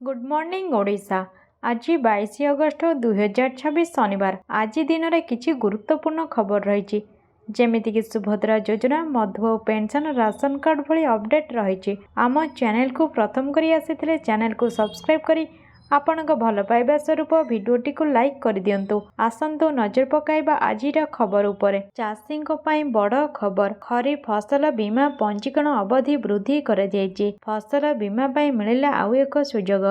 Good morning Odisha. ଆଜି 22 August 2026 ଶନିବାର। ଆଜି ଦିନରେ କିଛି ଗୁରୁତ୍ୱପୂର୍ଣ୍ଣ ଖବର ରହିଛି, ଯେମିତିକି ସୁଭଦ୍ରା ଯୋଜନା, ମଧୁବାବୁ ପେନ୍ସନ୍, ରାସନ କାର୍ଡ଼ ଭଳି ଅପଡ଼େଟ୍ ରହିଛି। ଆମ ଚ୍ୟାନେଲକୁ ପ୍ରଥମ କରି ଆସିଥିଲେ ଚ୍ୟାନେଲକୁ ସବସ୍କ୍ରାଇବ୍ କରି ଆପଣଙ୍କ ଭଲ ପାଇବା ସ୍ୱରୂପ ଭିଡ଼ିଓଟିକୁ ଲାଇକ୍ କରିଦିଅନ୍ତୁ। ଆସନ୍ତୁ ନଜର ପକାଇବା ଆଜିର ଖବର ଉପରେ। ଚାଷୀଙ୍କ ପାଇଁ ବଡ଼ ଖବର। ଖରିଫ ଫସଲ ବୀମା ପଞ୍ଜୀକରଣ ଅବଧି ବୃଦ୍ଧି କରାଯାଇଛି। ଫସଲ ବୀମା ପାଇଁ ମିଳିଲା ଆଉ ଏକ ସୁଯୋଗ।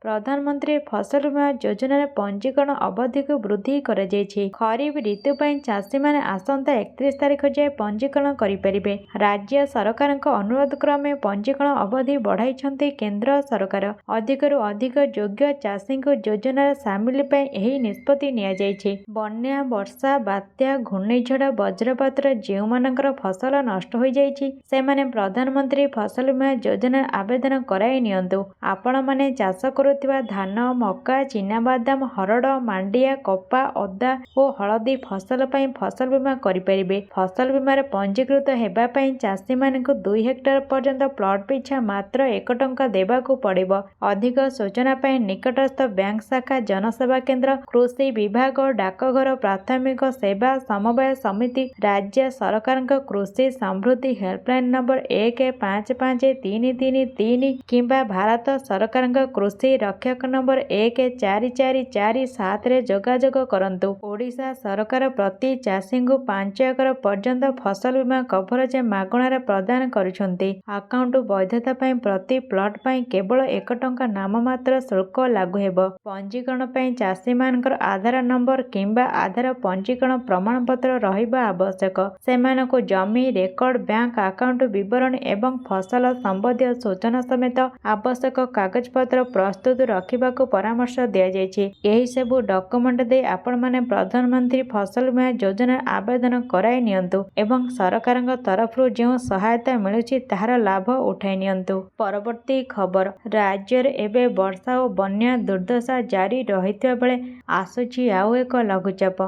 ପ୍ରଧାନମନ୍ତ୍ରୀ ଫସଲ ବୀମା ଯୋଜନାରେ ପଞ୍ଜୀକରଣ ଅବଧିକୁ ବୃଦ୍ଧି କରାଯାଇଛି। ଖରିଫ ଋତୁ ପାଇଁ ଚାଷୀମାନେ ଆସନ୍ତା 31 ତାରିଖ ଯାଏ ପଞ୍ଜୀକରଣ କରିପାରିବେ। ରାଜ୍ୟ ସରକାରଙ୍କ ଅନୁରୋଧ କ୍ରମେ ପଞ୍ଜୀକରଣ ଅବଧି ବଢ଼ାଇଛନ୍ତି କେନ୍ଦ୍ର ସରକାର। ଅଧିକରୁ ଅଧିକ ଯୋଗ୍ୟ ଚାଷୀଙ୍କୁ ଯୋଜନାରେ ସାମିଲ ପାଇଁ ଏହି ନିଷ୍ପତ୍ତି ନିଆଯାଇଛି। ବନ୍ୟା, ବର୍ଷା, ବାତ୍ୟା, ଘୂର୍ଣ୍ଣିଝଡ଼, ବଜ୍ରପାତରେ ଯେଉଁମାନଙ୍କର ଫସଲ ନଷ୍ଟ ହୋଇଯାଇଛି, ସେମାନେ ପ୍ରଧାନମନ୍ତ୍ରୀ ଫସଲ ବୀମା ଯୋଜନାରେ ଆବେଦନ କରାଇ ନିଅନ୍ତୁ। ଆପଣମାନେ ଚାଷ କରୁଥିବା ଧାନ, ମକା, ଚିନାବାଦାମ, ହରଡ଼, ମାଣ୍ଡିଆ, କପା, ଅଦା ଓ ହଳଦୀ ଫସଲ ପାଇଁ ଫସଲ ବୀମା କରିପାରିବେ। ଫସଲ ବୀମାରେ ପଞ୍ଜୀକୃତ ହେବା ପାଇଁ ଚାଷୀମାନଙ୍କୁ 2 ହେକ୍ଟର ପର୍ଯ୍ୟନ୍ତ ପ୍ଲଟ ପିଛା ମାତ୍ର 1 ଟଙ୍କା ଦେବାକୁ ପଡ଼ିବ। ଅଧିକ ସୂଚନା ପାଇଁ ନିକଟସ୍ଥ ବ୍ୟାଙ୍କ ଶାଖା, ଜନସେବା କେନ୍ଦ୍ର, କୃଷି ବିଭାଗ, ଡାକଘର, ପ୍ରାଥମିକ ସେବା ସମବାୟ ସମିତି, ରାଜ୍ୟ ସରକାରଙ୍କ କୃଷି ସମୃଦ୍ଧି ହେଲ୍ପଲାଇନ ନମ୍ବର 155333 କିମ୍ବା ଭାରତ ସରକାରଙ୍କ କୃଷି ରକ୍ଷକ ନମ୍ବର 14447ରେ ଯୋଗାଯୋଗ କରନ୍ତୁ। ଓଡ଼ିଶା ସରକାର ପ୍ରତି ଚାଷୀଙ୍କୁ 5 ଏକର ପର୍ଯ୍ୟନ୍ତ ଫସଲ ବୀମା କଭରେଜ ମାଗଣାରେ ପ୍ରଦାନ କରୁଛନ୍ତି। ଆକାଉଣ୍ଟ ବୈଧତା ପାଇଁ ପ୍ରତି ପ୍ଲଟ ପାଇଁ କେବଳ 1 ଟଙ୍କା ନାମମାତ୍ର ଶୁଳ୍କ ଲାଗୁ ହେବ। ପଞ୍ଜୀକରଣ ପାଇଁ ଚାଷୀମାନଙ୍କର ଆଧାର ନମ୍ବର କିମ୍ବା ଆଧାର ପଞ୍ଜୀକରଣ ପ୍ରମାଣପତ୍ର ରହିବା ଆବଶ୍ୟକ। ସେମାନଙ୍କୁ ଜମି ରେକର୍ଡ, ବ୍ୟାଙ୍କ ଆକାଉଣ୍ଟ ବିବରଣୀ ଏବଂ ଫସଲ ସମ୍ବନ୍ଧୀୟ ସୂଚନା ସମେତ ଆବଶ୍ୟକ କାଗଜପତ୍ର ପ୍ରସ୍ତୁତ ରଖିବାକୁ ପରାମର୍ଶ ଦିଆଯାଇଛି। ଏହିସବୁ ଡକ୍ୟୁମେଣ୍ଟ ଦେଇ ଆପଣମାନେ ପ୍ରଧାନମନ୍ତ୍ରୀ ଫସଲ ବୀମା ଯୋଜନାରେ ଆବେଦନ କରାଇ ନିଅନ୍ତୁ ଏବଂ ସରକାରଙ୍କ ତରଫରୁ ଯେଉଁ ସହାୟତା ମିଳୁଛି, ତାହାର ଲାଭ ଉଠାଇ ନିଅନ୍ତୁ। ପରବର୍ତ୍ତୀ ଖବର। ରାଜ୍ୟରେ ଏବେ ବର୍ଷା ଓ ବନ୍ୟା ଦୁର୍ଦ୍ଦଶା ଜାରି ରହିଥିବା ବେଳେ ଆସୁଛି ଆଉ ଏକ ଲଘୁଚାପ।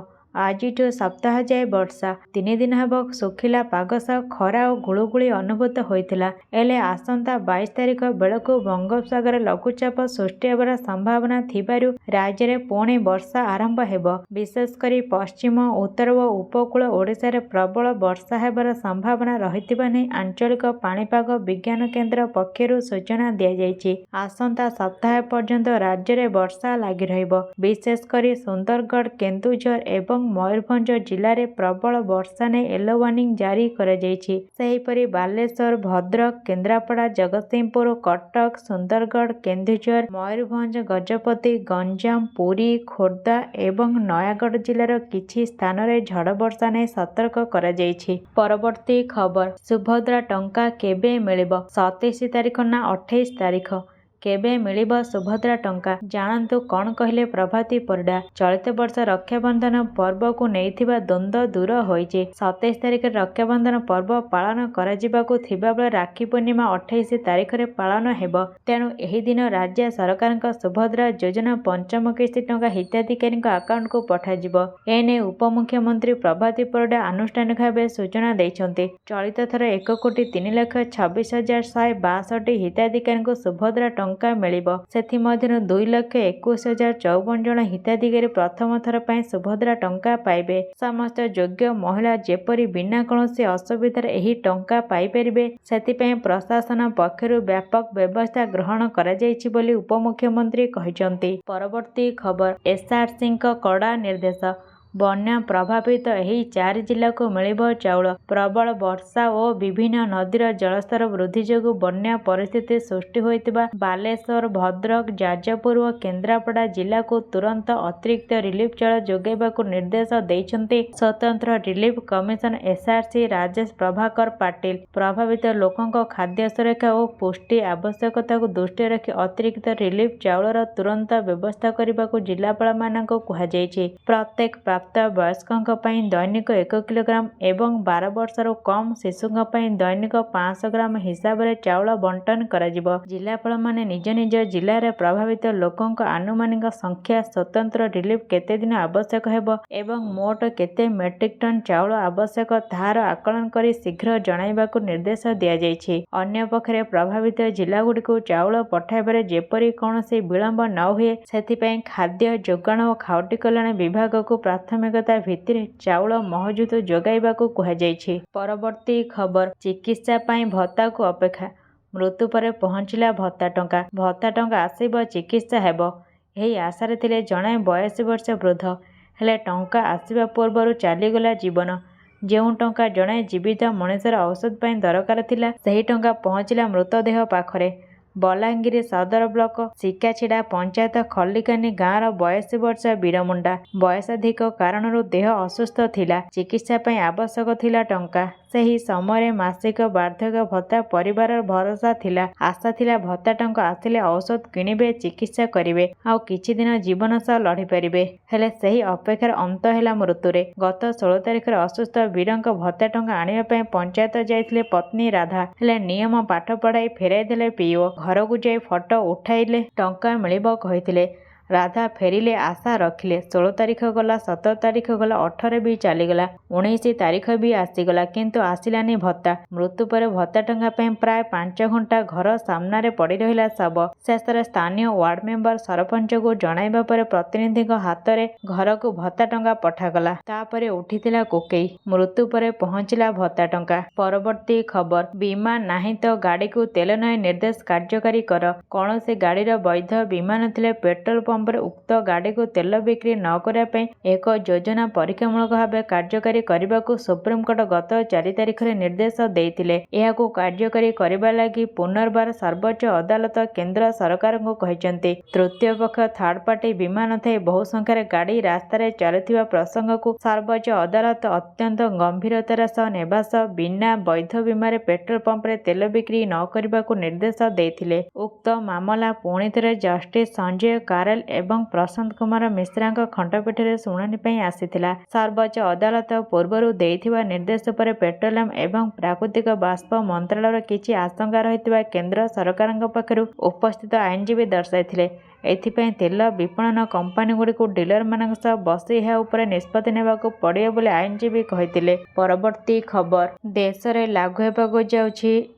ଆଜିଠୁ ସପ୍ତାହ ଯାଏ ବର୍ଷା। 3 ଦିନ ହେବ ଶୁଖିଲା ପାଗ ସହ ଖରା ଓ ଗୁଳୁଗୁଳି ଅନୁଭୂତ ହୋଇଥିଲା। ହେଲେ ଆସନ୍ତା 22 ତାରିଖ ବେଳକୁ ବଙ୍ଗୋପସାଗରରେ ଲଘୁଚାପ ସୃଷ୍ଟି ହେବାର ସମ୍ଭାବନା ଥିବାରୁ ରାଜ୍ୟରେ ପୁଣି ବର୍ଷା ଆରମ୍ଭ ହେବ। ବିଶେଷ କରି ପଶ୍ଚିମ, ଉତ୍ତର ଓ ଉପକୂଳ ଓଡ଼ିଶାରେ ପ୍ରବଳ ବର୍ଷା ହେବାର ସମ୍ଭାବନା ରହିଥିବା ନେଇ ଆଞ୍ଚଳିକ ପାଣିପାଗ ବିଜ୍ଞାନ କେନ୍ଦ୍ର ପକ୍ଷରୁ ସୂଚନା ଦିଆଯାଇଛି। ଆସନ୍ତା ସପ୍ତାହେ ପର୍ଯ୍ୟନ୍ତ ରାଜ୍ୟରେ ବର୍ଷା ଲାଗି ରହିବ। ବିଶେଷ କରି ସୁନ୍ଦରଗଡ଼, କେନ୍ଦୁଝର ଏବଂ ମୟୂରଭଞ୍ଜ ଜିଲ୍ଲାରେ ପ୍ରବଳ ବର୍ଷା ନେଇ ୟେଲୋ ୱାର୍ଣ୍ଣିଂ ଜାରି କରାଯାଇଛି। ସେହିପରି ବାଲେଶ୍ୱର, ଭଦ୍ରକ, କେନ୍ଦ୍ରାପଡ଼ା, ଜଗତସିଂହପୁର, କଟକ, ସୁନ୍ଦରଗଡ଼, କେନ୍ଦୁଝର, ମୟୂରଭଞ୍ଜ, ଗଜପତି, ଗଞ୍ଜାମ, ପୁରୀ, ଖୋର୍ଦ୍ଧା ଏବଂ ନୟାଗଡ଼ ଜିଲ୍ଲାର କିଛି ସ୍ଥାନରେ ଝଡ଼ ବର୍ଷା ନେଇ ସତର୍କ କରାଯାଇଛି। ପରବର୍ତ୍ତୀ ଖବର। ସୁଭଦ୍ରା ଟଙ୍କା କେବେ ମିଳିବ? 27 ତାରିଖ ନା 28 ତାରିଖ? କେବେ ମିଳିବ ସୁଭଦ୍ରା ଟଙ୍କା? ଜାଣନ୍ତୁ କଣ କହିଲେ ପ୍ରଭାତୀ ପରିଡ଼ା। ଚଳିତ ବର୍ଷ ରକ୍ଷାବନ୍ଧନ ପର୍ବକୁ ନେଇଥିବା ଦ୍ୱନ୍ଦ୍ୱ ଦୂର ହୋଇଛି। 27 ତାରିଖରେ ରକ୍ଷାବନ୍ଧନ ପର୍ବ ପାଳନ କରାଯିବାକୁ ଥିବାବେଳେ ରାକ୍ଷୀ ପୂର୍ଣ୍ଣିମା 28 ତାରିଖରେ ପାଳନ ହେବ। ତେଣୁ ଏହି ଦିନ ରାଜ୍ୟ ସରକାରଙ୍କ ସୁଭଦ୍ରା ଯୋଜନା ପଞ୍ଚମ କିସ୍ତି ଟଙ୍କା ହିତାଧିକାରୀଙ୍କ ଆକାଉଣ୍ଟକୁ ପଠାଯିବ। ଏନେଇ ଉପମୁଖ୍ୟମନ୍ତ୍ରୀ ପ୍ରଭାତୀ ପରିଡ଼ା ଆନୁଷ୍ଠାନିକ ଭାବେ ସୂଚନା ଦେଇଛନ୍ତି। ଚଳିତ ଥର 1 କୋଟି 3 ଲକ୍ଷ 26 ହଜାର 162 ହିତାଧିକାରୀଙ୍କୁ ସୁଭଦ୍ରା ଟଙ୍କା ମିଳିବ। ସେଥିମଧ୍ୟରୁ 2 ଲକ୍ଷ 21 ହଜାର 54 ଜଣ ହିତାଧିକାରୀ ପ୍ରଥମ ଥର ପାଇଁ ସୁଭଦ୍ରା ଟଙ୍କା ପାଇବେ। ସମସ୍ତ ଯୋଗ୍ୟ ମହିଳା ଯେପରି ବିନା କୌଣସି ଅସୁବିଧାରେ ଏହି ଟଙ୍କା ପାଇପାରିବେ, ସେଥିପାଇଁ ପ୍ରଶାସନ ପକ୍ଷରୁ ବ୍ୟାପକ ବ୍ୟବସ୍ଥା ଗ୍ରହଣ କରାଯାଇଛି ବୋଲି ଉପମୁଖ୍ୟମନ୍ତ୍ରୀ କହିଛନ୍ତି। ପରବର୍ତ୍ତୀ ଖବର। ଏସ୍ଆରସିଙ୍କ କଡ଼ା ନିର୍ଦ୍ଦେଶ। ବନ୍ୟା ପ୍ରଭାବିତ ଏହି ଚାରି ଜିଲ୍ଲାକୁ ମିଳିବ ଚାଉଳ। ପ୍ରବଳ ବର୍ଷା ଓ ବିଭିନ୍ନ ନଦୀର ଜଳସ୍ତର ବୃଦ୍ଧି ଯୋଗୁଁ ବନ୍ୟା ପରିସ୍ଥିତି ସୃଷ୍ଟି ହୋଇଥିବା ବାଲେଶ୍ୱର, ଭଦ୍ରକ, ଯାଜପୁର ଓ କେନ୍ଦ୍ରାପଡ଼ା ଜିଲ୍ଲାକୁ ତୁରନ୍ତ ଅତିରିକ୍ତ ରିଲିଫ ଚାଉଳ ଯୋଗାଇବାକୁ ନିର୍ଦ୍ଦେଶ ଦେଇଛନ୍ତି ସ୍ୱତନ୍ତ୍ର relief commissioner SRC Rajesh Prabhakar Patil. ପ୍ରଭାବିତ ଲୋକଙ୍କ ଖାଦ୍ୟ ସୁରକ୍ଷା ଓ ପୁଷ୍ଟି ଆବଶ୍ୟକତାକୁ ଦୃଷ୍ଟିରେ ରଖି ଅତିରିକ୍ତ ରିଲିଫ ଚାଉଳର ତୁରନ୍ତ ବ୍ୟବସ୍ଥା କରିବାକୁ ଜିଲ୍ଲାପାଳମାନଙ୍କୁ କୁହାଯାଇଛି। ପ୍ରତ୍ୟେକ ପ୍ରାପ୍ତ ବୟସ୍କଙ୍କ ପାଇଁ ଦୈନିକ 1 କିଲୋଗ୍ରାମ ଏବଂ 12 ବର୍ଷରୁ କମ୍ ଶିଶୁଙ୍କ ପାଇଁ ଦୈନିକ 500 ଗ୍ରାମ ହିସାବରେ ଚାଉଳ ବଣ୍ଟନ କରାଯିବ। ଜିଲ୍ଲାପାଳମାନେ ନିଜ ନିଜ ଜିଲ୍ଲାରେ ପ୍ରଭାବିତ ଲୋକଙ୍କ ଆନୁମାନିକ ସଂଖ୍ୟା, ସ୍ୱତନ୍ତ୍ର ରିଲିଫ କେତେଦିନ ଆବଶ୍ୟକ ହେବ ଏବଂ ମୋଟ କେତେ ମେଟ୍ରିକ ଟନ୍ ଚାଉଳ ଆବଶ୍ୟକ, ତାହାର ଆକଳନ କରି ଶୀଘ୍ର ଜଣାଇବାକୁ ନିର୍ଦ୍ଦେଶ ଦିଆଯାଇଛି। ଅନ୍ୟପକ୍ଷରେ ପ୍ରଭାବିତ ଜିଲ୍ଲାଗୁଡ଼ିକୁ ଚାଉଳ ପଠାଇବାରେ ଯେପରି କୌଣସି ବିଳମ୍ବ ନ ହୁଏ, ସେଥିପାଇଁ ଖାଦ୍ୟ ଯୋଗାଣ ଓ ଖାଉଟି କଲ୍ୟାଣ ବିଭାଗକୁ ପ୍ରାଥମିକତା ଭିତ୍ତିରେ ଚାଉଳ ମହଜୁଦ ଯୋଗାଇବାକୁ କୁହାଯାଇଛି। ପରବର୍ତ୍ତୀ ଖବର, ଚିକିତ୍ସା ପାଇଁ ଭତ୍ତାକୁ ଅପେକ୍ଷା, ମୃତ୍ୟୁ ପରେ ପହଞ୍ଚିଲା ଭତ୍ତା ଟଙ୍କା। ଭତ୍ତା ଟଙ୍କା ଆସିବ, ଚିକିତ୍ସା ହେବ, ଏହି ଆଶାରେ ଥିଲେ ଜଣେ 82 ବର୍ଷୀୟ ବୃଦ୍ଧ। ହେଲେ ଟଙ୍କା ଆସିବା ପୂର୍ବରୁ ଚାଲିଗଲା ଜୀବନ। ଯେଉଁ ଟଙ୍କା ଜଣେ ଜୀବିତ ମଣିଷର ଔଷଧ ପାଇଁ ଦରକାର ଥିଲା, ସେହି ଟଙ୍କା ପହଞ୍ଚିଲା ମୃତଦେହ ପାଖରେ। ବଲାଙ୍ଗୀର ସଦର ବ୍ଲକ ସିକାଛିଡ଼ା ପଞ୍ଚାୟତ ଖଲିକାନି ଗାଁର 82 ବର୍ଷୀୟ ବୀରମୁଣ୍ଡା। ବୟସାଧିକ କାରଣରୁ ଦେହ ଅସୁସ୍ଥ ଥିଲା। ଚିକିତ୍ସା ପାଇଁ ଆବଶ୍ୟକ ଥିଲା ଟଙ୍କା। ସେହି ସମୟରେ ମାସିକ ବାର୍ଦ୍ଧକ୍ୟ ଭତ୍ତା ପରିବାରର ଭରସା ଥିଲା। ଆଶା ଥିଲା, ଭତ୍ତା ଟଙ୍କା ଆସିଲେ ଔଷଧ କିଣିବେ, ଚିକିତ୍ସା କରିବେ, ଆଉ କିଛି ଦିନ ଜୀବନ ସହ ଲଢ଼ିପାରିବେ। ହେଲେ ସେହି ଅପେକ୍ଷାର ଅନ୍ତ ହେଲା ମୃତ୍ୟୁରେ। ଗତ 16 ତାରିଖରେ ଅସୁସ୍ଥ ବୀରଙ୍କ ଭତ୍ତା ଟଙ୍କା ଆଣିବା ପାଇଁ ପଞ୍ଚାୟତ ଯାଇଥିଲେ ପତ୍ନୀ ରାଧା। ହେଲେ ନିୟମ ପାଠ ପଢ଼ାଇ ଫେରାଇଦେଲେ ପିଇଓ। ଘରକୁ ଯାଇ ଫଟୋ ଉଠାଇଲେ ଟଙ୍କା ମିଳିବ କହିଥିଲେ। ରାଧା ଫେରିଲେ, ଆଶା ରଖିଲେ। 16 ତାରିଖ ଗଲା, 17 ତାରିଖ ଗଲା, 18 ବି ଚାଲିଗଲା, 19 ତାରିଖ ବି ଆସିଗଲା, କିନ୍ତୁ ଆସିଲାନି ଭତ୍ତା। ମୃତ୍ୟୁ ପରେ ଭତ୍ତା ଟଙ୍କା ପାଇଁ ପ୍ରାୟ 5 ଘଣ୍ଟା ଘର ସାମ୍ନାରେ ପଡ଼ିରହିଲା ଶବ। ଶେଷରେ ସ୍ଥାନୀୟ ୱାର୍ଡ ମେମ୍ବର ସରପଞ୍ଚଙ୍କୁ ଜଣାଇବା ପରେ ପ୍ରତିନିଧିଙ୍କ ହାତରେ ଘରକୁ ଭତ୍ତା ଟଙ୍କା ପଠାଗଲା। ତାପରେ ଉଠିଥିଲା କୋକେଇ। ମୃତ୍ୟୁ ପରେ ପହଞ୍ଚିଲା ଭତ୍ତା ଟଙ୍କା। ପରବର୍ତ୍ତୀ ଖବର, ବୀମା ନାହିଁ ତ ଗାଡ଼ିକୁ ତେଲ ନାହିଁ, ନିର୍ଦ୍ଦେଶ କାର୍ଯ୍ୟକାରୀ କର। କୌଣସି ଗାଡ଼ିର ବୈଧ ବୀମା ନଥିଲେ ପେଟ୍ରୋଲ ପମ୍ପରେ ଉକ୍ତ ଗାଡ଼ିକୁ ତେଲ ବିକ୍ରି ନ କରିବା ପାଇଁ ଏକ ଯୋଜନା ପରୀକ୍ଷାମୂଳକ ଭାବେ କାର୍ଯ୍ୟକାରୀ କରିବାକୁ ସୁପ୍ରିମକୋର୍ଟ ଗତ 4 ତାରିଖରେ ନିର୍ଦ୍ଦେଶ ଦେଇଥିଲେ। ଏହାକୁ କାର୍ଯ୍ୟକାରୀ କରିବା ଲାଗି ପୁନର୍ବାର ସର୍ବୋଚ୍ଚ ଅଦାଲତ କେନ୍ଦ୍ର ସରକାରଙ୍କୁ କହିଛନ୍ତି। ତୃତୀୟ ପକ୍ଷ, ଥାର୍ଡ ପାର୍ଟି ବୀମା ନଥାଇ ବହୁ ସଂଖ୍ୟାରେ ଗାଡ଼ି ରାସ୍ତାରେ ଚାଲୁଥିବା ପ୍ରସଙ୍ଗକୁ ସର୍ବୋଚ୍ଚ ଅଦାଲତ ଅତ୍ୟନ୍ତ ଗମ୍ଭୀରତାର ସହ ନେବା ସହ ବିନା ବୈଧ ବୀମାରେ ପେଟ୍ରୋଲ ପମ୍ପରେ ତେଲ ବିକ୍ରି ନ କରିବାକୁ ନିର୍ଦ୍ଦେଶ ଦେଇଥିଲେ। ଉକ୍ତ ମାମଲା ପୁଣିଥରେ ଜଷ୍ଟିସ ସଞ୍ଜୟ କାରୋଲ ଏବଂ ପ୍ରଶାନ୍ତ କୁମାର ମିଶ୍ରାଙ୍କ ଖଣ୍ଡପୀଠରେ ଶୁଣାଣି ପାଇଁ ଆସିଥିଲା। ସର୍ବୋଚ୍ଚ ଅଦାଲତ ପୂର୍ବରୁ ଦେଇଥିବା ନିର୍ଦ୍ଦେଶ ଉପରେ ପେଟ୍ରୋଲିୟମ ଏବଂ ପ୍ରାକୃତିକ ବାଷ୍ପ ମନ୍ତ୍ରାଳୟର କିଛି ଆଶଙ୍କା ରହିଥିବା କେନ୍ଦ୍ର ସରକାରଙ୍କ ପକ୍ଷରୁ ଉପସ୍ଥିତ ଆଇନଜୀବୀ ଦର୍ଶାଇଥିଲେ। ଏଥିପାଇଁ ତେଲ ବିପଣନ କମ୍ପାନୀଗୁଡ଼ିକୁ ଡିଲରମାନଙ୍କ ସହ ବସି ଏହା ଉପରେ ନିଷ୍ପତ୍ତି ନେବାକୁ ପଡ଼ିବ ବୋଲି ଆଇନଜୀବୀ କହିଥିଲେ। ପରବର୍ତ୍ତୀ ଖବର, ଦେଶରେ ଲାଗୁ ହେବାକୁ ଯାଉଛି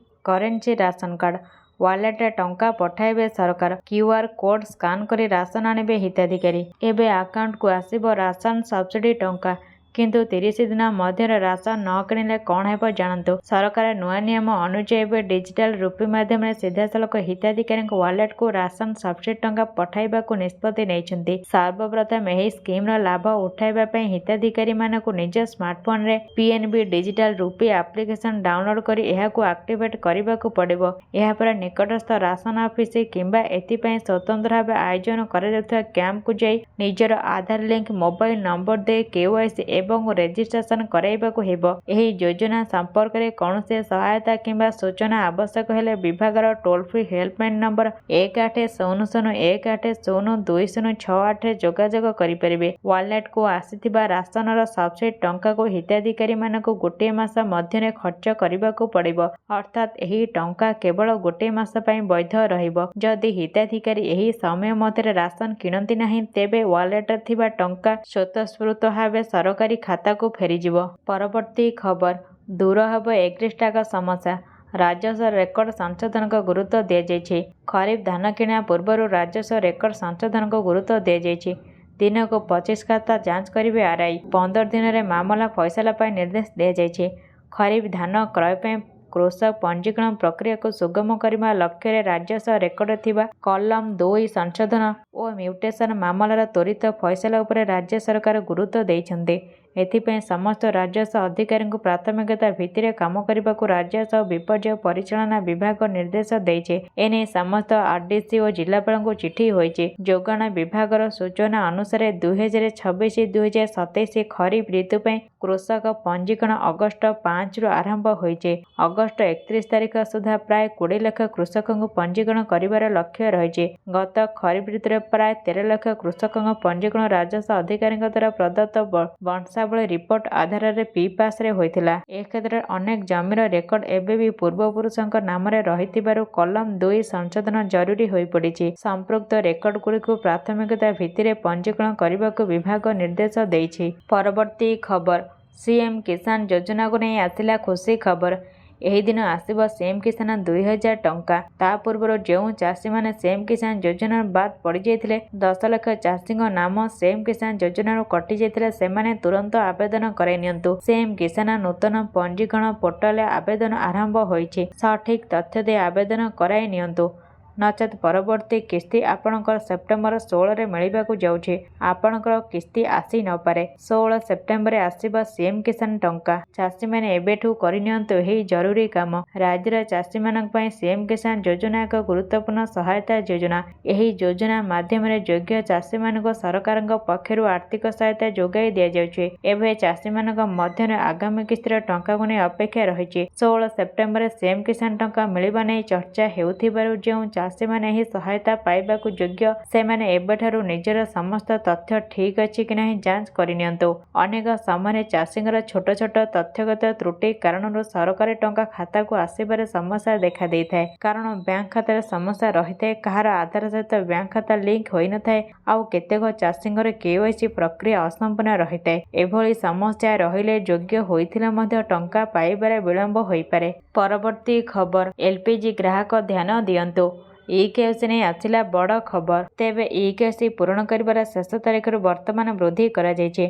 କରେନ୍ସି ରାସନ କାର୍ଡ। ୱାଲେଟରେ ଟଙ୍କା ପଠାଇବେ ସରକାର, କ୍ୟୁଆର କୋଡ୍ ସ୍କାନ କରି ରାସନ ଆଣିବେ ହିତାଧିକାରୀ। ଏବେ ଆକାଉଣ୍ଟକୁ ଆସିବ ରାସନ ସବସିଡି ଟଙ୍କା। କିନ୍ତୁ 30 ଦିନ ମଧ୍ୟରେ ରାସନ ନ କିଣିଲେ କଣ ହେବ ଜାଣନ୍ତୁ। ସରକାର ନୂଆ ନିୟମ ଅନୁଯାୟୀ ଏବେ ଡିଜିଟାଲ ରୁପି ମାଧ୍ୟମରେ ସିଧାସଳଖ ହିତାଧିକାରୀଙ୍କ ୱାଲେଟକୁ ରାସନ ସବସିଡି ଟଙ୍କା ପଠାଇବାକୁ ନିଷ୍ପତ୍ତି ନେଇଛନ୍ତି। ସର୍ବପ୍ରଥମେ ଏହି ସ୍କିମର ଲାଭ ଉଠାଇବା ପାଇଁ ହିତାଧିକାରୀମାନଙ୍କୁ ନିଜ ସ୍ମାର୍ଟଫୋନରେ PNB digital rupee application download କରି ଏହାକୁ ଆକ୍ଟିଭେଟ କରିବାକୁ ପଡ଼ିବ। ଏହାପରେ ନିକଟସ୍ଥ ରାସନ ଅଫିସ କିମ୍ବା ଏଥିପାଇଁ ସ୍ୱତନ୍ତ୍ର ଭାବେ ଆୟୋଜନ କରାଯାଉଥିବା କ୍ୟାମ୍ପକୁ ଯାଇ ନିଜର ଆଧାର ଲିଙ୍କ ମୋବାଇଲ ନମ୍ବର ଦେଇ କେୱାଇସି ଏବଂ ରେଜିଷ୍ଟ୍ରେସନ କରାଇବାକୁ ହେବ। ଏହି ଯୋଜନା ସମ୍ପର୍କରେ କୌଣସି ସହାୟତା କିମ୍ବା ସୂଚନା ଆବଶ୍ୟକ ହେଲେ ବିଭାଗର ଟୋଲ ଫ୍ରି ହେଲ୍ପଲାଇନ ନମ୍ବର 1800 1802 068ରେ ଯୋଗାଯୋଗ କରିପାରିବେ। ୱାଲେଟକୁ ଆସିଥିବା ରାସନର ସବସିଡି ଟଙ୍କାକୁ ହିତାଧିକାରୀମାନଙ୍କୁ ଗୋଟିଏ ମାସ ମଧ୍ୟରେ ଖର୍ଚ୍ଚ କରିବାକୁ ପଡ଼ିବ। ଅର୍ଥାତ୍ ଏହି ଟଙ୍କା କେବଳ ଗୋଟିଏ ମାସ ପାଇଁ ବୈଧ ରହିବ। ଯଦି ହିତାଧିକାରୀ ଏହି ସମୟ ମଧ୍ୟରେ ରାସନ କିଣନ୍ତି ନାହିଁ, ତେବେ ୱାଲେଟରେ ଥିବା ଟଙ୍କା ସ୍ୱତଃସ୍ଫୂର୍ତ୍ତ ଭାବେ ସରକାରୀ ଖାତାକୁ ଫେରିଯିବ। ପରବର୍ତ୍ତୀ ଖବର, ଦୂର ହେବ ଏଗ୍ରିଷ୍ଟାକ ସମସ୍ୟା, ରାଜସ୍ୱ ରେକର୍ଡ ସଂଶୋଧନକୁ ଗୁରୁତ୍ୱ ଦିଆଯାଇଛି। ଖରିଫ ଧାନ କିଣା ପୂର୍ବରୁ ରାଜସ୍ୱ ରେକର୍ଡ ସଂଶୋଧନକୁ ଗୁରୁତ୍ୱ ଦିଆଯାଇଛି। ଦିନକୁ 25 ଖାତା ଯାଞ୍ଚ କରିବେ ଆରଆଇ, 15 ଦିନରେ ମାମଲା ଫଇସଲା ପାଇଁ ନିର୍ଦ୍ଦେଶ ଦିଆଯାଇଛି। ଖରିଫ ଧାନ କ୍ରୟ ପାଇଁ କୃଷକ ପଞ୍ଜୀକରଣ ପ୍ରକ୍ରିୟାକୁ ସୁଗମ କରିବା ଲକ୍ଷ୍ୟରେ ରାଜସ୍ୱ ରେକର୍ଡରେ ଥିବା କଲମ 2 ସଂଶୋଧନ ଓ ମ୍ୟୁଟେସନ ମାମଲାର ତ୍ୱରିତ ଫଇସଲା ଉପରେ ରାଜ୍ୟ ସରକାର ଗୁରୁତ୍ୱ ଦେଇଛନ୍ତି। ଏଥିପାଇଁ ସମସ୍ତ ରାଜସ୍ୱ ଅଧିକାରୀଙ୍କୁ ପ୍ରାଥମିକତା ଭିତ୍ତିରେ କାମ କରିବାକୁ ରାଜସ୍ୱ ଓ ବିପର୍ଯ୍ୟୟ ପରିଚାଳନା ବିଭାଗ ନିର୍ଦ୍ଦେଶ ଦେଇଛି। ଏନେଇ ସମସ୍ତ ଆରଡିସି ଓ ଜିଲ୍ଲାପାଳଙ୍କୁ ଚିଠି ହୋଇଛି। ଯୋଗାଣ ବିଭାଗର ସୂଚନା ଅନୁସାରେ 2026-2027 ଖରିଫ ଋତୁ ପାଇଁ କୃଷକ ପଞ୍ଜୀକରଣ ଅଗଷ୍ଟ 5ରୁ ଆରମ୍ଭ ହୋଇଛି। ଅଗଷ୍ଟ 31 ତାରିଖ ସୁଦ୍ଧା ପ୍ରାୟ 20 ଲକ୍ଷ କୃଷକଙ୍କୁ ପଞ୍ଜୀକରଣ କରିବାର ଲକ୍ଷ୍ୟ ରହିଛି। ଗତ ଖରିଫ ଋତୁରେ ପ୍ରାୟ 13 ଲକ୍ଷ କୃଷକଙ୍କ ପଞ୍ଜୀକରଣ ରାଜସ୍ୱ ଅଧିକାରୀଙ୍କ ଦ୍ୱାରା ପ୍ରଦତ୍ତ ବଂଶାବଳୀ ରିପୋର୍ଟ ଆଧାରରେ ପି-ପାସରେ ହୋଇଥିଲା। ଏ କ୍ଷେତ୍ରରେ ଅନେକ ଜମିର ରେକର୍ଡ ଏବେ ବି ପୂର୍ବପୁରୁଷଙ୍କ ନାମରେ ରହିଥିବାରୁ କଲମ 2 ସଂଶୋଧନ ଜରୁରୀ ହୋଇପଡ଼ିଛି। ସମ୍ପୃକ୍ତ ରେକର୍ଡଗୁଡ଼ିକୁ ପ୍ରାଥମିକତା ଭିତ୍ତିରେ ପଞ୍ଜୀକରଣ କରିବାକୁ ବିଭାଗ ନିର୍ଦ୍ଦେଶ ଦେଇଛି। ପରବର୍ତ୍ତୀ ଖବର, ସିଏମ୍ କିଷାନ ଯୋଜନାକୁ ନେଇ ଆସିଲା ଖୁସି ଖବର। ଏହି ଦିନ ଆସିବ ସିଏମ୍ କିଷାନ 2000 ଟଙ୍କା। ତା ପୂର୍ବରୁ ଯେଉଁ ଚାଷୀମାନେ ସିଏମ୍ କିଷାନ ଯୋଜନାରୁ ବାଦ୍ ପଡ଼ିଯାଇଥିଲେ, 10 ଲକ୍ଷ ଚାଷୀଙ୍କ ନାମ ସିଏମ୍ କିଷାନ ଯୋଜନାରୁ କଟିଯାଇଥିଲା, ସେମାନେ ତୁରନ୍ତ ଆବେଦନ କରାଇ ନିଅନ୍ତୁ। ସିଏମ୍ କିଷାନ ନୂତନ ପଞ୍ଜୀକରଣ ପୋର୍ଟାଲରେ ଆବେଦନ ଆରମ୍ଭ ହୋଇଛି। ସଠିକ୍ ତଥ୍ୟ ଦେଇ ଆବେଦନ କରାଇ ନିଅନ୍ତୁ। ନଚେତ୍ ପରବର୍ତ୍ତୀ କିସ୍ତି ଆପଣଙ୍କର ସେପ୍ଟେମ୍ବର 16ରେ ମିଳିବାକୁ ଯାଉଛି, ଆପଣଙ୍କର କିସ୍ତି ଆସି ନପାରେ। 16 ସେପ୍ଟେମ୍ବରରେ ଆସିବ ସିଏମ୍ କିଷାନ ଟଙ୍କା। ଚାଷୀମାନେ ଏବେଠୁ କରିନିଅନ୍ତୁ ଏହି ଜରୁରୀ କାମ। ରାଜ୍ୟର ଚାଷୀମାନଙ୍କ ପାଇଁ ସିଏମ୍ କିଷାନ ଯୋଜନା ଏକ ଗୁରୁତ୍ୱପୂର୍ଣ୍ଣ ସହାୟତା ଯୋଜନା। ଏହି ଯୋଜନା ମାଧ୍ୟମରେ ଯୋଗ୍ୟ ଚାଷୀମାନଙ୍କୁ ସରକାରଙ୍କ ପକ୍ଷରୁ ଆର୍ଥିକ ସହାୟତା ଯୋଗାଇ ଦିଆଯାଉଛି। ଏବେ ଚାଷୀମାନଙ୍କ ମଧ୍ୟରେ ଆଗାମୀ କିସ୍ତିର ଟଙ୍କାକୁ ନେଇ ଅପେକ୍ଷା ରହିଛି। 16 ସେପ୍ଟେମ୍ବରରେ ସିଏମ୍ କିଷାନ ଟଙ୍କା ମିଳିବା ନେଇ ଚର୍ଚ୍ଚା ହେଉଥିବାରୁ ଯେଉଁ ଚାଷୀମାନେ ଏହି ସହାୟତା ପାଇବାକୁ ଯୋଗ୍ୟ, ସେମାନେ ଏବେଠାରୁ ନିଜର ସମସ୍ତ ତଥ୍ୟ ଠିକ୍ ଅଛି କି ନାହିଁ ଯାଞ୍ଚ କରିନିଅନ୍ତୁ। ଅନେକ ସମୟରେ ଚାଷୀଙ୍କର ଛୋଟ ଛୋଟ ତଥ୍ୟଗତ ତ୍ରୁଟି କାରଣରୁ ସରକାରୀ ଟଙ୍କା ଖାତାକୁ ଆସିବାରେ ସମସ୍ୟା ଦେଖାଦେଇଥାଏ। କାରଣ ବ୍ୟାଙ୍କ ଖାତାରେ ସମସ୍ୟା ରହିଥାଏ, କାହାର ଆଧାର ସହିତ ବ୍ୟାଙ୍କ ଖାତା ଲିଙ୍କ ହୋଇନଥାଏ, ଆଉ କେତେକ ଚାଷୀଙ୍କର କେୱାଇସି ପ୍ରକ୍ରିୟା ଅସମ୍ପୂର୍ଣ୍ଣ ରହିଥାଏ। ଏଭଳି ସମସ୍ୟା ରହିଲେ ଯୋଗ୍ୟ ହୋଇଥିଲେ ମଧ୍ୟ ଟଙ୍କା ପାଇବାରେ ବିଳମ୍ବ ହୋଇପାରେ। ପରବର୍ତ୍ତୀ ଖବର, ଏଲପିଜି ଗ୍ରାହକ ଧ୍ୟାନ ଦିଅନ୍ତୁ। ଇ-କେୱାଇସି ନେଇ ଆସିଲା ବଡ଼ ଖବର। ତେବେ ଇ-କେୱାଇସି ପୂରଣ କରିବାର ଶେଷ ତାରିଖରୁ ବର୍ତ୍ତମାନ ବୃଦ୍ଧି କରାଯାଇଛି।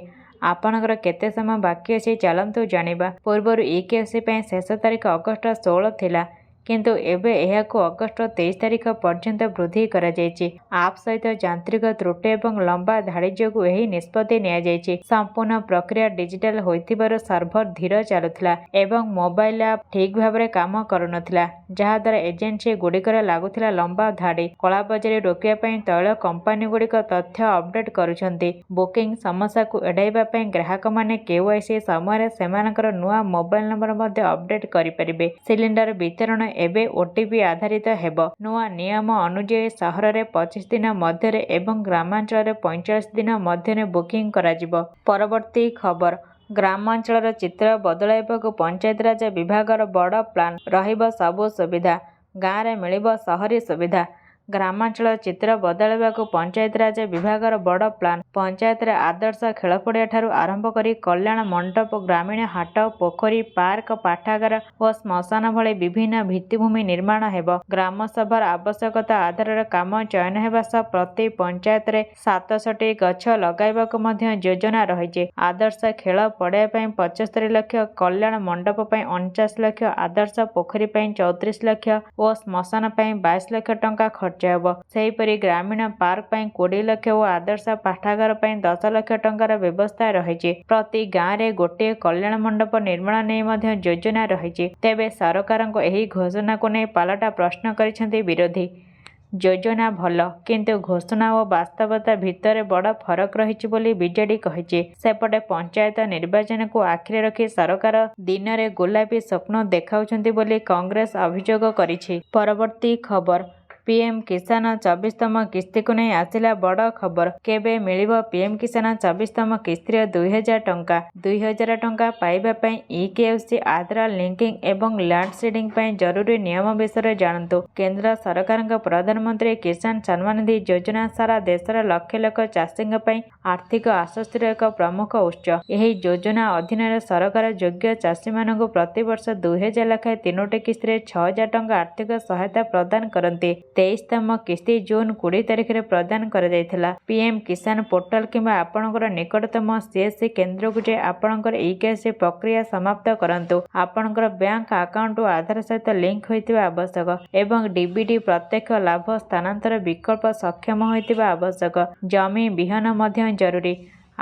ଆପଣଙ୍କର କେତେ ସମୟ ବାକି ଅଛି ଚାଲନ୍ତୁ ଜାଣିବା। ପୂର୍ବରୁ ଇ-କେୱାଇସି ପାଇଁ ଶେଷ ତାରିଖ ଅଗଷ୍ଟ 16 ଥିଲା, କିନ୍ତୁ ଏବେ ଏହାକୁ ଅଗଷ୍ଟ 23 ତାରିଖ ପର୍ଯ୍ୟନ୍ତ ବୃଦ୍ଧି କରାଯାଇଛି। ଆପ୍ ସହିତ ଯାନ୍ତ୍ରିକ ତ୍ରୁଟି ଏବଂ ଲମ୍ବା ଧାଡ଼ି ଯୋଗୁଁ ଏହି ନିଷ୍ପତ୍ତି ନିଆଯାଇଛି। ସମ୍ପୂର୍ଣ୍ଣ ପ୍ରକ୍ରିୟା ଡିଜିଟାଲ ହୋଇଥିବାରୁ ସର୍ଭର ଧୀର ଚାଲୁଥିଲା ଏବଂ ମୋବାଇଲ ଆପ୍ ଠିକ୍ ଭାବରେ କାମ କରୁନଥିଲା, ଯାହାଦ୍ୱାରା ଏଜେନ୍ସିଗୁଡ଼ିକରେ ଲାଗୁଥିଲା ଲମ୍ବା ଧାଡ଼ି। କଳାବଜାରୀ ରୋକିବା ପାଇଁ ତୈଳ କମ୍ପାନୀଗୁଡ଼ିକ ତଥ୍ୟ ଅପଡେଟ୍ କରୁଛନ୍ତି। ବୁକିଂ ସମସ୍ୟାକୁ ଏଡ଼ାଇବା ପାଇଁ ଗ୍ରାହକମାନେ କେୱାଇସି ସମୟରେ ସେମାନଙ୍କର ନୂଆ ମୋବାଇଲ ନମ୍ବର ମଧ୍ୟ ଅପଡେଟ୍ କରିପାରିବେ। ସିଲିଣ୍ଡର ବିତରଣ ଏବେ ଓଟିପି ଆଧାରିତ ହେବ। ନୂଆ ନିୟମ ଅନୁଯାୟୀ ସହରରେ 25 ଦିନ ମଧ୍ୟରେ ଏବଂ ଗ୍ରାମାଞ୍ଚଳରେ 45 ଦିନ ମଧ୍ୟରେ ବୁକିଂ କରାଯିବ। ପରବର୍ତ୍ତୀ ଖବର, ଗ୍ରାମାଞ୍ଚଳର ଚିତ୍ର ବଦଳାଇବାକୁ ପଞ୍ଚାୟତିରାଜ ବିଭାଗର ବଡ଼ ପ୍ଲାନ୍। ରହିବ ସବୁ ସୁବିଧା, ଗାଁରେ ମିଳିବ ସହରୀ ସୁବିଧା। ଗ୍ରାମାଞ୍ଚଳର ଚିତ୍ର ବଦଳାଇବାକୁ ପଞ୍ଚାୟତିରାଜ ବିଭାଗର ବଡ଼ ପ୍ଲାନ୍। ପଞ୍ଚାୟତରେ ଆଦର୍ଶ ଖେଳପଡ଼ିଆ ଠାରୁ ଆରମ୍ଭ କରି କଲ୍ୟାଣ ମଣ୍ଡପ, ଗ୍ରାମୀଣ ହାଟ, ପୋଖରୀ, ପାର୍କ, ପାଠାଗାର ଓ ଶ୍ମଶାନ ଭଳି ବିଭିନ୍ନ ଭିତ୍ତିଭୂମି ନିର୍ମାଣ ହେବ। ଗ୍ରାମସଭାର ଆବଶ୍ୟକତା ଆଧାରରେ କାମ ଚୟନ ହେବା ସହ ପ୍ରତି ପଞ୍ଚାୟତରେ 67 ଗଛ ଲଗାଇବାକୁ ମଧ୍ୟ ଯୋଜନା ରହିଛି। ଆଦର୍ଶ ଖେଳ ପଡ଼ିଆ ପାଇଁ 75 ଲକ୍ଷ, କଲ୍ୟାଣ ମଣ୍ଡପ ପାଇଁ 49 ଲକ୍ଷ, ଆଦର୍ଶ ପୋଖରୀ ପାଇଁ 34 ଲକ୍ଷ ଓ ଶ୍ମଶାନ ପାଇଁ 22 ଲକ୍ଷ ଟଙ୍କା ଖର୍ଚ୍ଚ ହେବ। ସେହିପରି ଗ୍ରାମୀଣ ପାର୍କ ପାଇଁ 20 ଲକ୍ଷ ଓ ଆଦର୍ଶ ପାଠାଗାର ପାଇଁ 10 ଲକ୍ଷ ଟଙ୍କାର ବ୍ୟବସ୍ଥା ରହିଛି। ପ୍ରତି ଗାଁରେ ଗୋଟିଏ କଲ୍ୟାଣ ମଣ୍ଡପ ନିର୍ମାଣ ନେଇ ମଧ୍ୟ ଯୋଜନା ରହିଛି। ତେବେ ସରକାରଙ୍କ ଏହି ଘୋଷଣାକୁ ନେଇ ପାଲଟା ପ୍ରଶ୍ନ କରିଛନ୍ତି ବିରୋଧୀ। ଯୋଜନା ଭଲ, କିନ୍ତୁ ଘୋଷଣା ଓ ବାସ୍ତବତା ଭିତରେ ବଡ଼ ଫରକ ରହିଛି ବୋଲି ବିଜେଡି କହିଛି। ସେପଟେ ପଞ୍ଚାୟତ ନିର୍ବାଚନକୁ ଆଖିରେ ରଖି ସରକାର ଦିନରେ ଗୋଲାପୀ ସ୍ୱପ୍ନ ଦେଖାଉଛନ୍ତି ବୋଲି କଂଗ୍ରେସ ଅଭିଯୋଗ କରିଛି। ପରବର୍ତ୍ତୀ ଖବର, ପିଏମ୍ କିଷାନ 24ତମ କିସ୍ତିକୁ ନେଇ ଆସିଲା ବଡ଼ ଖବର। କେବେ ମିଳିବ ପିଏମ୍ କିଷାନ 24ତମ କିସ୍ତିର 2000 ଟଙ୍କା? 2000 ଟଙ୍କା ପାଇବା ପାଇଁ ଇ-କେୱାଇସି, ଆଧାର ଲିଙ୍କିଂ ଏବଂ ଲ୍ୟାଣ୍ଡ ସିଡିଂ ପାଇଁ ଜରୁରୀ ନିୟମ ବିଷୟରେ ଜାଣନ୍ତୁ। କେନ୍ଦ୍ର ସରକାରଙ୍କ ପ୍ରଧାନମନ୍ତ୍ରୀ କିଷାନ ସମ୍ମାନ ନିଧି ଯୋଜନା ସାରା ଦେଶର ଲକ୍ଷ ଲକ୍ଷ ଚାଷୀଙ୍କ ପାଇଁ ଆର୍ଥିକ ଆଶ୍ୱସ୍ତିର ଏକ ପ୍ରମୁଖ ଉତ୍ସ। ଏହି ଯୋଜନା ଅଧୀନରେ ସରକାର ଯୋଗ୍ୟ ଚାଷୀମାନଙ୍କୁ ପ୍ରତିବର୍ଷ 2000 ଲେଖାଏଁ ତିନୋଟି କିସ୍ତିରେ 6000 ଟଙ୍କା ଆର୍ଥିକ ସହାୟତା ପ୍ରଦାନ କରନ୍ତି। 23ତମ କିସ୍ତି ଜୁନ୍ 20 ତାରିଖରେ ପ୍ରଦାନ କରାଯାଇଥିଲା। ପିଏମ୍ କିଷାନ ପୋର୍ଟାଲ କିମ୍ବା ଆପଣଙ୍କର ନିକଟତମ ସିଏସସି କେନ୍ଦ୍ରକୁ ଯାଇ ଆପଣଙ୍କର ଇ-କେୱାଇସି ପ୍ରକ୍ରିୟା ସମାପ୍ତ କରନ୍ତୁ। ଆପଣଙ୍କର ବ୍ୟାଙ୍କ ଆକାଉଣ୍ଟ ଆଧାର ସହିତ ଲିଙ୍କ ହୋଇଥିବା ଆବଶ୍ୟକ ଏବଂ ଡିବିଟି ପ୍ରତ୍ୟକ୍ଷ ଲାଭ ସ୍ଥାନାନ୍ତର ବିକଳ୍ପ ସକ୍ଷମ ହୋଇଥିବା ଆବଶ୍ୟକ। ଜମି ବିହନ ମଧ୍ୟ ଜରୁରୀ।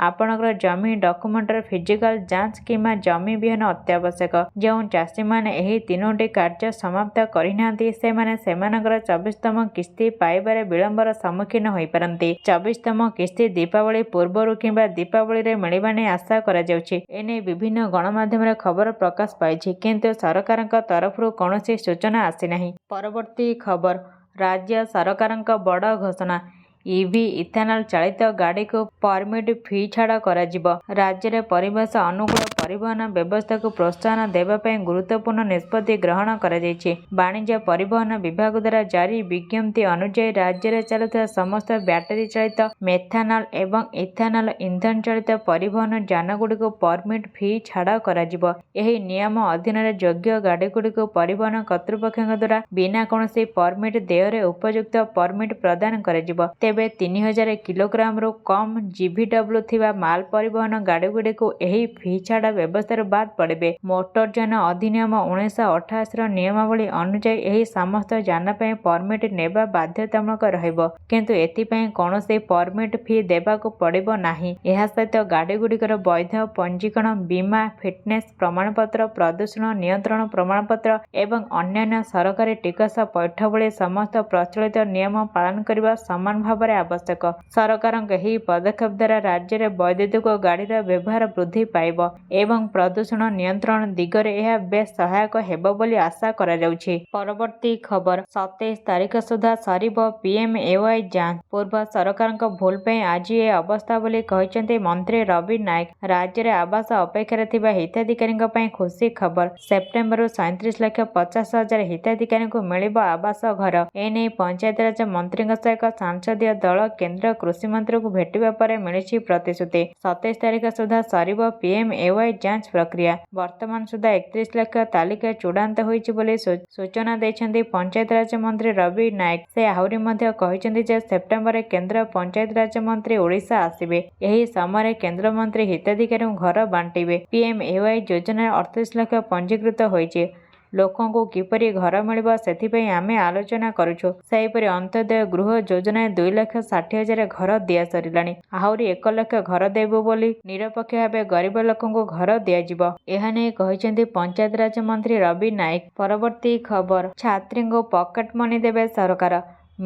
ଆପଣଙ୍କର ଜମି ଡକ୍ୟୁମେଣ୍ଟର ଫିଜିକାଲ ଯାଞ୍ଚ କିମ୍ବା ଜମି ବିହନ ଅତ୍ୟାବଶ୍ୟକ। ଯେଉଁ ଚାଷୀମାନେ ଏହି ତିନୋଟି କାର୍ଯ୍ୟ ସମାପ୍ତ କରିନାହାନ୍ତି, ସେମାନେ ସେମାନଙ୍କର 24ତମ କିସ୍ତି ପାଇବାରେ ବିଳମ୍ବର ସମ୍ମୁଖୀନ ହୋଇପାରନ୍ତି। 24ତମ କିସ୍ତି ଦୀପାବଳି ପୂର୍ବରୁ କିମ୍ବା ଦୀପାବଳିରେ ମିଳିବା ନେଇ ଆଶା କରାଯାଉଛି। ଏନେଇ ବିଭିନ୍ନ ଗଣମାଧ୍ୟମରେ ଖବର ପ୍ରକାଶ ପାଇଛି, କିନ୍ତୁ ସରକାରଙ୍କ ତରଫରୁ କୌଣସି ସୂଚନା ଆସିନାହିଁ। ପରବର୍ତ୍ତୀ ଖବର, ରାଜ୍ୟ ସରକାରଙ୍କ ବଡ଼ ଘୋଷଣା। ଇଭି, ଇଥାନଲ ଚାଳିତ ଗାଡ଼ିକୁ ପରମିଟ ଫି ଛାଡ଼ କରାଯିବ। ରାଜ୍ୟରେ ପରିବେଶ ଅନୁକୂଳ ପରିବହନ ବ୍ୟବସ୍ଥାକୁ ପ୍ରୋତ୍ସାହନ ଦେବା ପାଇଁ ଗୁରୁତ୍ୱପୂର୍ଣ୍ଣ ନିଷ୍ପତ୍ତି ଗ୍ରହଣ କରାଯାଇଛି। ବାଣିଜ୍ୟ ପରିବହନ ବିଭାଗ ଦ୍ୱାରା ଜାରି ବିଜ୍ଞପ୍ତି ଅନୁଯାୟୀ, ରାଜ୍ୟରେ ଚାଲୁଥିବା ସମସ୍ତ ବ୍ୟାଟେରୀ ଚାଳିତ, ମେଥାନଲ ଏବଂ ଇଥାନଲ ଇନ୍ଧନ ଚାଳିତ ପରିବହନ ଯାନଗୁଡ଼ିକୁ ପରମିଟ ଫି ଛାଡ଼ କରାଯିବ। ଏହି ନିୟମ ଅଧୀନରେ ଯୋଗ୍ୟ ଗାଡ଼ିଗୁଡ଼ିକୁ ପରିବହନ କର୍ତ୍ତୃପକ୍ଷଙ୍କ ଦ୍ୱାରା ବିନା କୌଣସି ପରମିଟ ଦେୟରେ ଉପଯୁକ୍ତ ପରମିଟ ପ୍ରଦାନ କରାଯିବ। ତେବେ 3000 କିଲୋଗ୍ରାମରୁ କମ୍ ଜିଭିଡବ୍ଲ୍ୟୁ ଥିବା ମାଲ ପରିବହନ ଗାଡ଼ିଗୁଡ଼ିକୁ ଏହି ଫି ଛାଡ଼ ବ୍ୟବସ୍ଥାରୁ ବାଦ୍ ପଡ଼ିବେ। ମୋଟରଯାନ ଅଧିନିୟମ 1988ର ନିୟମାବଳୀ ଅନୁଯାୟୀ ଏହି ସମସ୍ତ ଯାନ ପାଇଁ ପରମିଟ ନେବା ବାଧ୍ୟତାମୂଳକ ରହିବ, କିନ୍ତୁ ଏଥିପାଇଁ କୌଣସି ପରମିଟ ଫି ଦେବାକୁ ପଡ଼ିବ ନାହିଁ। ଏହା ସହିତ ଗାଡ଼ିଗୁଡ଼ିକର ବୈଧ ପଞ୍ଜୀକରଣ, ବୀମା, ଫିଟନେସ ପ୍ରମାଣପତ୍ର, ପ୍ରଦୂଷଣ ନିୟନ୍ତ୍ରଣ ପ୍ରମାଣପତ୍ର ଏବଂ ଅନ୍ୟାନ୍ୟ ସରକାରୀ ଟିକସ ପୈଠ ଭଳି ସମସ୍ତ ପ୍ରଚଳିତ ନିୟମ ପାଳନ କରିବା ସମାନ ଭାବରେ ଆବଶ୍ୟକ। ସରକାରଙ୍କ ଏହି ପଦକ୍ଷେପ ଦ୍ୱାରା ରାଜ୍ୟରେ ବୈଦ୍ୟୁତିକ ଗାଡ଼ିର ବ୍ୟବହାର ବୃଦ୍ଧି ପାଇବ ଏବଂ ପ୍ରଦୂଷଣ ନିୟନ୍ତ୍ରଣ ଦିଗରେ ଏହା ବେଶ୍ ସହାୟକ ହେବ ବୋଲି ଆଶା କରାଯାଉଛି। ପରବର୍ତ୍ତୀ ଖବର, 27 ତାରିଖ ସୁଦ୍ଧା ସରିବ ପିଏମଏୱାଇ ଯାଞ୍ଚ। ପୂର୍ବ ସରକାରଙ୍କ ଭୁଲ ପାଇଁ ଆଜି ଏ ଅବସ୍ଥା ବୋଲି କହିଛନ୍ତି ମନ୍ତ୍ରୀ ରବି ନାଏକ। ରାଜ୍ୟରେ ଆବାସ ଅପେକ୍ଷାରେ ଥିବା ହିତାଧିକାରୀଙ୍କ ପାଇଁ ଖୁସି ଖବର। ସେପ୍ଟେମ୍ବରରୁ 37 ଲକ୍ଷ 50 ହଜାର ହିତାଧିକାରୀଙ୍କୁ ମିଳିବ ଆବାସ ଘର। ଏନେଇ ପଞ୍ଚାୟତିରାଜ ମନ୍ତ୍ରୀଙ୍କ ସହ ଏକ ସଂସଦୀୟ ଦଳ କେନ୍ଦ୍ର କୃଷିମନ୍ତ୍ରୀଙ୍କୁ ଭେଟିବା ପରେ ମିଳିଛି ପ୍ରତିଶ୍ରୁତି। 27 ତାରିଖ ସୁଦ୍ଧା ସରିବ ପିଏମଏୱାଇ ଯାଞ୍ଚ ପ୍ରକ୍ରିୟା। ବର୍ତ୍ତମାନ ସୁଦ୍ଧା 31 ଲକ୍ଷ ତାଲିକା ଚୂଡ଼ାନ୍ତ ହୋଇଛି ବୋଲି ସୂଚନା ଦେଇଛନ୍ତି ପଞ୍ଚାୟତିରାଜ ମନ୍ତ୍ରୀ ରବି ନାଏକ। ସେ ଆହୁରି ମଧ୍ୟ କହିଛନ୍ତି ଯେ, ସେପ୍ଟେମ୍ବରରେ କେନ୍ଦ୍ର ପଞ୍ଚାୟତିରାଜ ମନ୍ତ୍ରୀ ଓଡ଼ିଶା ଆସିବେ। ଏହି ସମୟରେ କେନ୍ଦ୍ରମନ୍ତ୍ରୀ ହିତାଧିକାରୀଙ୍କୁ ଘର ବାଣ୍ଟିବେ। ପିଏମଏୱାଇ ଯୋଜନାରେ 38 ଲକ୍ଷ ପଞ୍ଜୀକୃତ ହୋଇଛି। ଲୋକଙ୍କୁ କିପରି ଘର ମିଳିବ, ସେଥିପାଇଁ ଆମେ ଆଲୋଚନା କରୁଛୁ। ସେହିପରି ଅନ୍ତ୍ୟୋଦୟ ଗୃହ ଯୋଜନାରେ 2 ଲକ୍ଷ 60 ହଜାର ଘର ଦିଆସରିଲାଣି। ଆହୁରି 1 ଲକ୍ଷ ଘର ଦେବୁ ବୋଲି ନିରପେକ୍ଷ ଭାବେ ଗରିବ ଲୋକଙ୍କୁ ଘର ଦିଆଯିବ। ଏହା ନେଇ କହିଛନ୍ତି ପଞ୍ଚାୟତିରାଜ ମନ୍ତ୍ରୀ ରବି ନାଏକ। ପରବର୍ତ୍ତୀ ଖବର, ଛାତ୍ରୀଙ୍କୁ ପକେଟ ମନି ଦେବେ ସରକାର,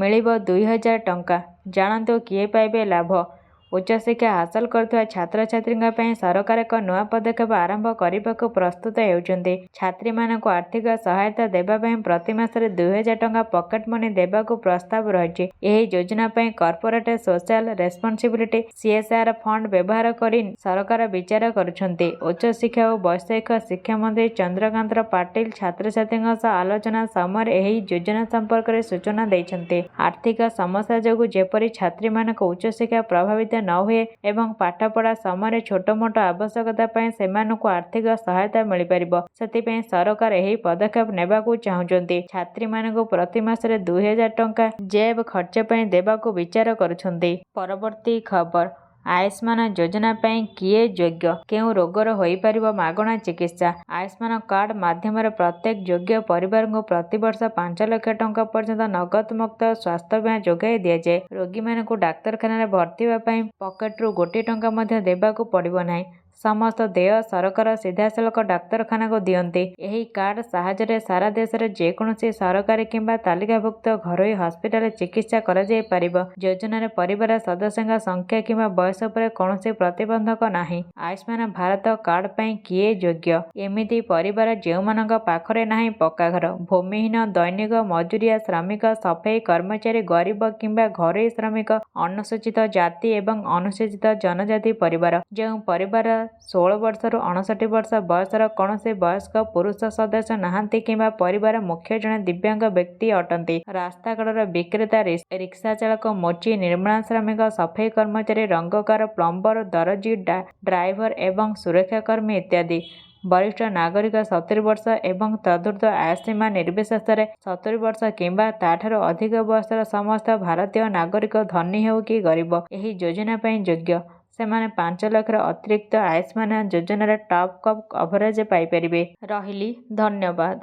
ମିଳିବ 2000 ଟଙ୍କା, ଜାଣନ୍ତୁ କିଏ ପାଇବେ ଲାଭ। ଉଚ୍ଚଶିକ୍ଷା ହାସଲ କରୁଥିବା ଛାତ୍ରଛାତ୍ରୀଙ୍କ ପାଇଁ ସରକାର ଏକ ନୂଆ ପଦକ୍ଷେପ ଆରମ୍ଭ କରିବାକୁ ପ୍ରସ୍ତୁତ ହେଉଛନ୍ତି। ଛାତ୍ରୀମାନଙ୍କୁ ଆର୍ଥିକ ସହାୟତା ଦେବା ପାଇଁ ପ୍ରତି ମାସରେ 2000 ଟଙ୍କା ପକେଟ ମନି ଦେବାକୁ ପ୍ରସ୍ତାବ ରହିଛି। ଏହି ଯୋଜନା ପାଇଁ corporate social responsibility, CSR fund ବ୍ୟବହାର କରି ସରକାର ବିଚାର କରୁଛନ୍ତି। ଉଚ୍ଚଶିକ୍ଷା ଓ ବୈଷୟିକ ଶିକ୍ଷା ମନ୍ତ୍ରୀ ଚନ୍ଦ୍ରକାନ୍ତ ପାଟିଲ ଛାତ୍ରଛାତ୍ରୀଙ୍କ ସହ ଆଲୋଚନା ସମୟରେ ଏହି ଯୋଜନା ସମ୍ପର୍କରେ ସୂଚନା ଦେଇଛନ୍ତି। ଆର୍ଥିକ ସମସ୍ୟା ଯୋଗୁଁ ଯେପରି ଛାତ୍ରୀମାନଙ୍କ ଉଚ୍ଚଶିକ୍ଷା ପ୍ରଭାବିତ ନ ହୁଏ ଏବଂ ପାଠପଢ଼ା ସମୟରେ ଛୋଟମୋଟ ଆବଶ୍ୟକତା ପାଇଁ ସେମାନଙ୍କୁ ଆର୍ଥିକ ସହାୟତା ମିଳିପାରିବ, ସେଥିପାଇଁ ସରକାର ଏହି ପଦକ୍ଷେପ ନେବାକୁ ଚାହୁଁଛନ୍ତି। ଛାତ୍ରୀମାନଙ୍କୁ ପ୍ରତି ମାସରେ 2000 ଟଙ୍କା ଜେବ ଖର୍ଚ୍ଚ ପାଇଁ ଦେବାକୁ ବିଚାର କରୁଛନ୍ତି। ପରବର୍ତ୍ତୀ ଖବର, ଆୟୁଷ୍ମାନ ଯୋଜନା ପାଇଁ କିଏ ଯୋଗ୍ୟ? କେଉଁ ରୋଗର ହୋଇପାରିବ ମାଗଣା ଚିକିତ୍ସା? ଆୟୁଷ୍ମାନ କାର୍ଡ ମାଧ୍ୟମରେ ପ୍ରତ୍ୟେକ ଯୋଗ୍ୟ ପରିବାରଙ୍କୁ ପ୍ରତିବର୍ଷ 5 ଲକ୍ଷ ଟଙ୍କା ପର୍ଯ୍ୟନ୍ତ ନଗଦମୁକ୍ତ ସ୍ୱାସ୍ଥ୍ୟ ବୀମା ଯୋଗାଇ ଦିଆଯାଏ। ରୋଗୀମାନଙ୍କୁ ଡାକ୍ତରଖାନାରେ ଭର୍ତ୍ତି ହେବା ପାଇଁ ପକେଟରୁ ଗୋଟିଏ ଟଙ୍କା ମଧ୍ୟ ଦେବାକୁ ପଡ଼ିବ ନାହିଁ। ସମସ୍ତ ଦେୟ ସରକାର ସିଧାସଳଖ ଡାକ୍ତରଖାନାକୁ ଦିଅନ୍ତି। ଏହି କାର୍ଡ ସାହାଯ୍ୟରେ ସାରା ଦେଶରେ ଯେକୌଣସି ସରକାରୀ କିମ୍ବା ତାଲିକାଭୁକ୍ତ ଘରୋଇ ହସ୍ପିଟାଲରେ ଚିକିତ୍ସା କରାଯାଇପାରିବ। ଯୋଜନାରେ ପରିବାର ସଦସ୍ୟଙ୍କ ସଂଖ୍ୟା କିମ୍ବା ବୟସ ଉପରେ କୌଣସି ପ୍ରତିବନ୍ଧକ ନାହିଁ। ଆୟୁଷ୍ମାନ ଭାରତ କାର୍ଡ ପାଇଁ କିଏ ଯୋଗ୍ୟ? ଏମିତି ପରିବାର ଯେଉଁମାନଙ୍କ ପାଖରେ ନାହିଁ ପକ୍କା ଘର। ଭୂମିହୀନ, ଦୈନିକ ମଜୁରିଆ ଶ୍ରମିକ, ସଫେଇ କର୍ମଚାରୀ, ଗରିବ କିମ୍ବା ଘରୋଇ ଶ୍ରମିକ, ଅନୁସୂଚିତ ଜାତି ଏବଂ ଅନୁସୂଚିତ ଜନଜାତି ପରିବାର। ଯେଉଁ ପରିବାର 16 ବର୍ଷରୁ 59 ବର୍ଷ ବୟସର କୌଣସି ବୟସ୍କ ପୁରୁଷ ସଦସ୍ୟ ନାହାନ୍ତି କିମ୍ବା ପରିବାର ମୁଖ୍ୟ ଜଣେ ଦିବ୍ୟାଙ୍ଗ ବ୍ୟକ୍ତି ଅଟନ୍ତି। ରାସ୍ତାକଡ଼ର ବିକ୍ରେତା, ରିକ୍ସା ଚାଳକ, ମୋଚି, ନିର୍ମାଣ ଶ୍ରମିକ, ସଫେଇ କର୍ମଚାରୀ, ରଙ୍ଗକାର, ପ୍ଲମ୍ବର, ଦରଜି, ଡ୍ରାଇଭର ଏବଂ ସୁରକ୍ଷା କର୍ମୀ ଇତ୍ୟାଦି। ବରିଷ୍ଠ ନାଗରିକ 70 ବର୍ଷ ଏବଂ ତଦୁର୍ଦ୍ଧ୍ୱ। ଆୟୁ ସୀମା ନିର୍ବିଶେଷରେ 70 ବର୍ଷ କିମ୍ବା ତାଠାରୁ ଅଧିକ ବୟସର ସମସ୍ତ ଭାରତୀୟ ନାଗରିକ, ଧନୀ ହେଉ କି ଗରିବ, ଏହି ଯୋଜନା ପାଇଁ ଯୋଗ୍ୟ। ସେମାନେ 5 ଲକ୍ଷର ଅତିରିକ୍ତ ଆୟୁଷ୍ମାନ ଯୋଜନାରେ ଟପ୍ ଅପ୍ କଭରେଜ ପାଇପାରିବେ। ରହିଲି, ଧନ୍ୟବାଦ।